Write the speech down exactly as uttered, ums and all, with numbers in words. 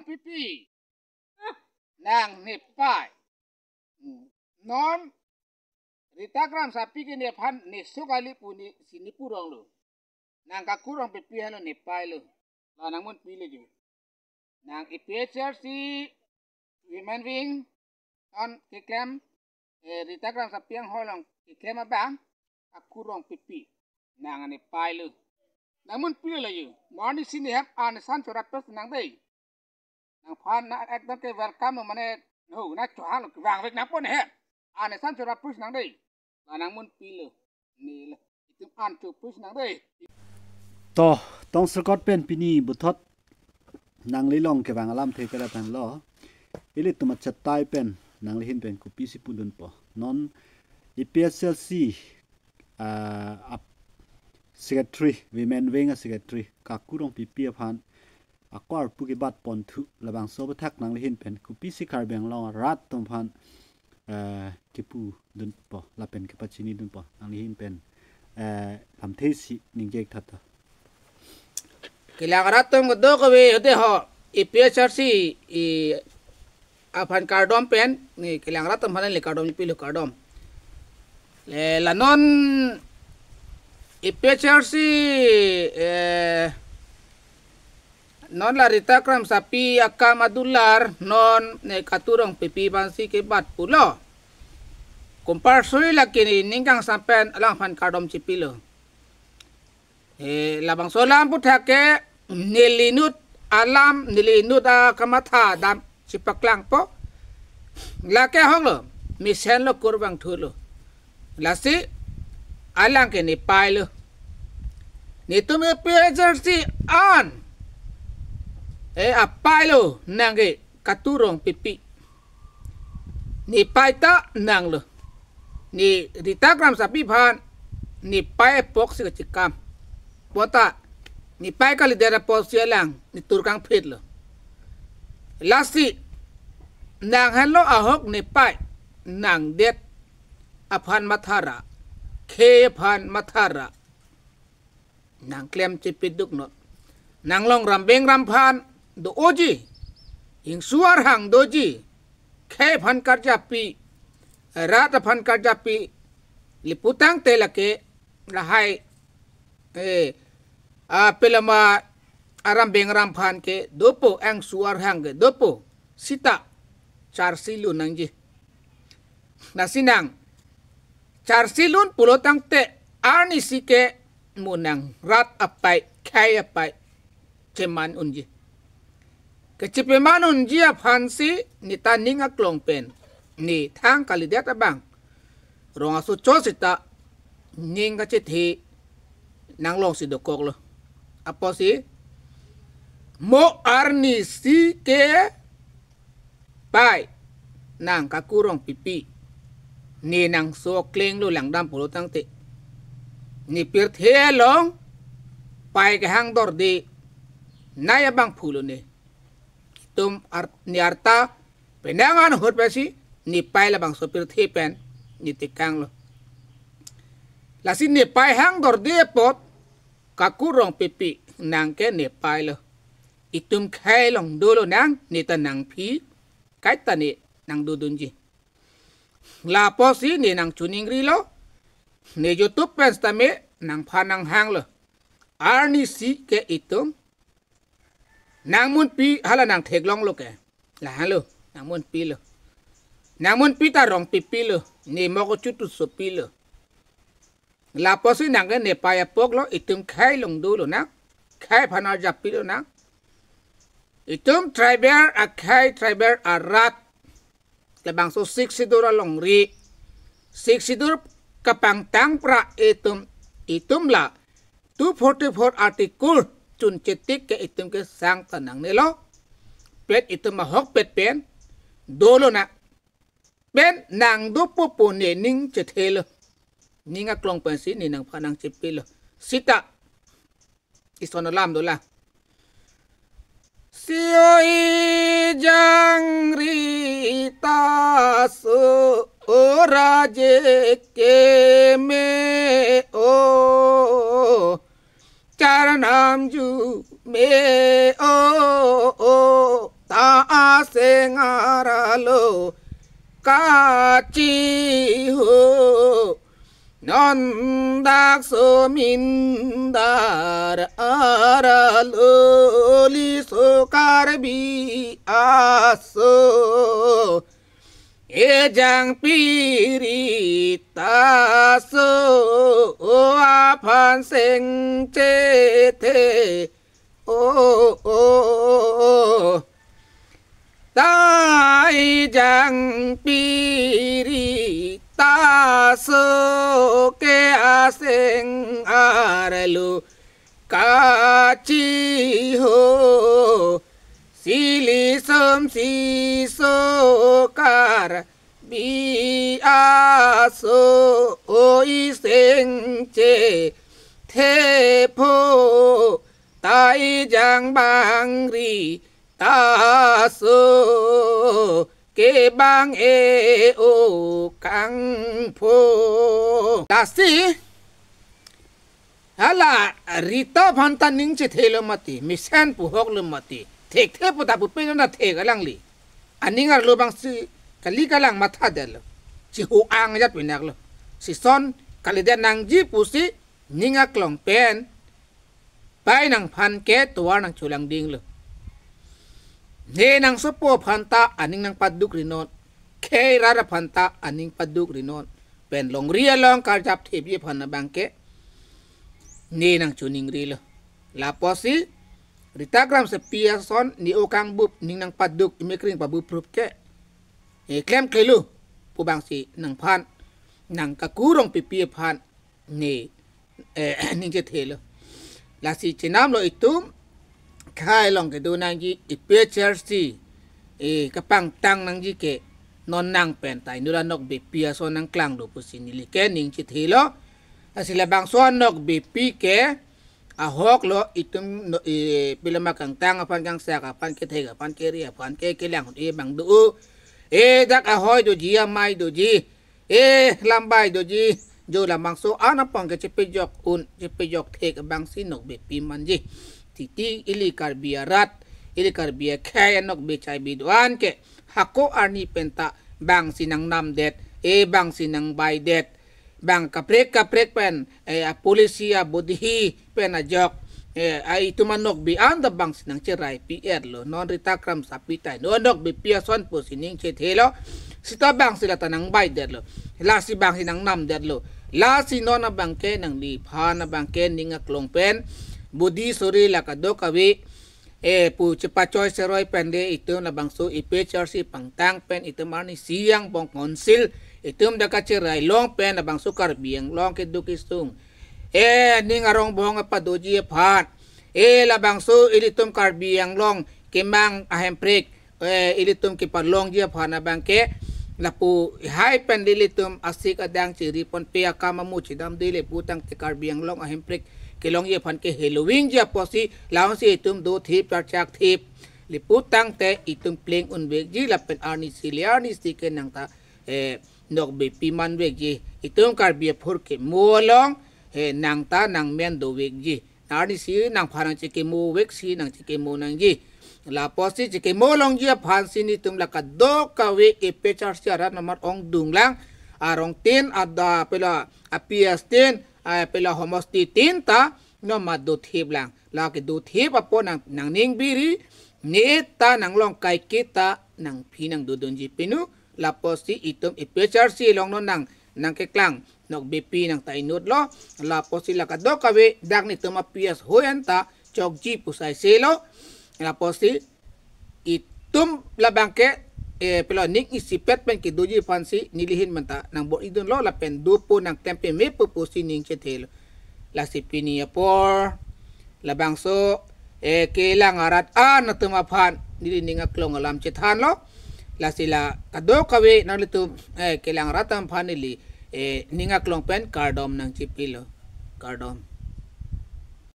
Pipi. Nang nepei. Hmm. Non Rita Kramsapi ke nephan neso kali pu ne si ne purong lo. Nang Kaku Rongpipi henlo nepei lo. La nang munpi lo jo. Nang A P H L C women wing non keklem, eh, Rita Kramsapi anghoi along keklem abang Kaku Rongpipi. Nang nepei lo. Nang munpi lo jo. Morning sini hem an san chora pes nang dei. Nangphan na ekdom ke welcome lo mane, no, na chohang lo kevang vek nangpo ne he. An san chora pus nang dei. La nang munpi lo. Ne lo. Itum an cho pus nang dei. To, tong serkot pen pini puthot nangli along kevang alamthe ke lahenlo. Ilitum achetai pen nanglihin pen kopisi pudunpo. Non A P H L C, ah, ap-, secretary, women wing a secretary, Kaku Rongpipi aphan akorpu kebat ponthu labangso aputhak nanglihin pen kopisi Karbi Anglong arat atum aphan, eh, kepudunpo lapen kepachinidunpo nanglihin pen, eh, lamthe si ningje tha to. Kelang arat atum kedo kave hode ho, A P H L C aphan kardom pen, ne kelang arat atum aphan le kardom pilo kardom. Le la non A P H L C, eh, non la Rita Kramsapi akam adular non ne Kaku Rongpipi aphansi kebat pulo. Compulsory lake ne ning kangsam pen alangphan kardom chipilo. Eh, labangso alam aputhak ke neli inut alam, neli inut akamatha dam chipaklangpo. Lake ahok lo, mesen lo, kurvangthu lo. Lasi alang ke nepei lo. Netum A P H L C an, eh, apei lo nang ke Kaku Rongpipi. Nepei ta nang lo. Ne Rita Kramsapi aphan nepei apok si kachikam. Bonta nepei kalidet apotsi alang netur kangphit lo. Lasi nang henlo ahok nepei, nangdet aphan mathara, khei aphan mathara. Nang klem chepeduk non. Nang along rambeng ramphan doji, ingsu arhang doji, khei aphan karjapi, rat aphan karjapi, lapu tangte lake lahai, eh, a pelama arambeng ramphan ke dopo, ingsu arhang ke dopo, sita charsi lun nangji. Lasi nang charsi lun pulo tangte arnisi ke mo nang rat apei, khei apei cheman unji. Kachepeman unji aphansi neta ning aklong pen ne thang kalidet abang rong aso cho sita ning kachethe nang alongsi dokok lo. Apotsi mo arnisi ke pei nang Kaku Rongpipi, ne nangso kleng lo langdam pulo tangte, ne pirthe along pei kehang dorde nai abangphu lo ne. Itum ar-, ne arta penang an ahut pensi nepei labangso pirthe pen ne tekang lo. Lasi nepei hang dorde apot Kaku Rongpipi nang ke nepei lo. Itum khei along dolo nang, neta nangphi, kaita ne nang dodunji. Lapotsi ne nang choningri lo, ne YouTube pen sitame nangphan nanghang lo. Arnisi ke itum nang munpi hala nang theklong lo ke. Lahenlo, nang munpi lo. Nang munpi ta Rongpipi lo, ne mok chutu sopi lo. Lapotsi nang ke nepei apok lo, itum khei along dolo nang, khei aphan arjapi lo nang. Itum tribal akhei, tribal arat, labangso Sixth Schedule alongri, Sixth Schedule kapangtang pra itum, itum la two forty-four article chun chetik ke itum ke sang ta nangnelo. Pen itum ahokpet pen dolo nang. Pen nang dopo pu ne ning chethe lo. Ning aklong pensi ne nangphan nangchepi lo. Sita ison alam dolang. Sioi jangri ta sora je keme o, charnam ju me o, o. aseng arlo kachiho. Non dak somindar arlo liso Karbi aso. Ejang piri taso aphan seng chethe. O, o, o, o. Ta ejang piri taso ke aseng arlo kachiho. Sili som siso Karbi aso, o iseng chethe pho. Ta ejang bangri taso ke bang e-o kangpho. Lasi hala rita aphan ta ning chethelo mati, mesen puhoklo mati, thekthe pu ta pupe na thek alangli. Aning arlo bangsi kali kalang mathadetlo. Chihu-ang ajat pinaklo. Sison kalidet nangji pusi ning aklong pen pai nangphan ke tovar nangcholangdinglo. Ne nangsopo aphan ta aning nangpadukrinon. Khei rat aphan ta aning padukrinon. Pen longri along karjap thepji aphan abangke ne nangchoningrilo. Lapusi rita kramsepi ason ne o kangbup ning nangpaduk imekring pabup rup ke, e, klemklelo pu bangsi nangphan nangkakurong pipi aphan ne, eh, ning chethelo. Lasi chenamlo itum khei along kedo nangji A P H L C, eh, kapangtang nangji ke non nang pen ta inut anokbepi ason nangklanglo pusi neli ke ning chethelo. Lasi labangso anokbepi ke ahoklo itum no, eh, pilama kangtang aphan, kangsak aphan, kethek aphan, keri aphan ke kelang e bang do. E dak ahoi doji, amei doji, e lambai doji, jo labangso anapong ke chepejok un, chepejok thek bangsi nokbepi manji. Titi ili Karbi arat, ili Karbi akhei anokbe chaibi do-an ke hako arni pen ta bangsi nangnamdet, e bangsi nangbaidet, bang kaprek kaprek pen, eh, a policy, a budhi pen ajok, eh, a itum anokbe an ta bangsi nangcheraipi-etlo. Non rita kramsepi ta inut anokbepi ason pusi ning chethelo. Sita bangsi la ta nangbaidetlo. Lasi bangsi nangnamdetlo. Lasi non abangke nangliphan abangke ning aklong pen budhi suri la kadokave, eh, pu chepachoi seroi pen le itum labangso A P H L C pangtang pen itum arnisi angbong council itum dak kacherai long pen labangso Karbi Anglong keduk kesung, eh, ning arong bong apadoji aphan, eh, labangso ilitum Karbi Anglong kemang ahemprek, eh, ilitum kepalongji aphan abangke lapu hai pen ilitum asik adang chiri ponpe, akam amu chedamde le putangte Karbi Anglong ahemprek kelongji aphan ke helovingji apotsi, la-ongsi itum dothip charchakthip. Le putangte itum pleng unvekji lapen arnisi le arnisi ke nang ta, eh, nokbepi manvekji. Itum Karbi aphurkimo along, eh, nang ta nangmen dovekji. Arnisi nangphan nangchekimo veksi nangchekimo nangji. Lapotsi chekimo longji aphansi netum la kadokave A P H L C arat nomar ongdung lang, arongtin ada pela a P S tin, a pela homosti tin ta nomar dothip lang. La kedothip apot nang, nangning biri, ne ta nanglong kaiketa nangphi nangdodunji pinu. Lapotsi itum A P H L C along non nang, nangkeklang nokbepi nang ta inutlo. Lapotsi la kadokave dak netum a P S hoyan ta chokji pusaiselo. Lapotsi itum labangke, eh, pelo ning isipet pen kedoji aphansi nelihin menta nangbor-idunlo lapen dopo nangklem pame pu pusi ning chethelo. Lasi pini apor labangso, eh, kelang arat an atum aphan neli ning aklong alam chethanlo. Lasi la kadokave nanglitum, eh, kelang arat aphan neli, eh, ning aklong pen kardom nangchipilo. Kardom.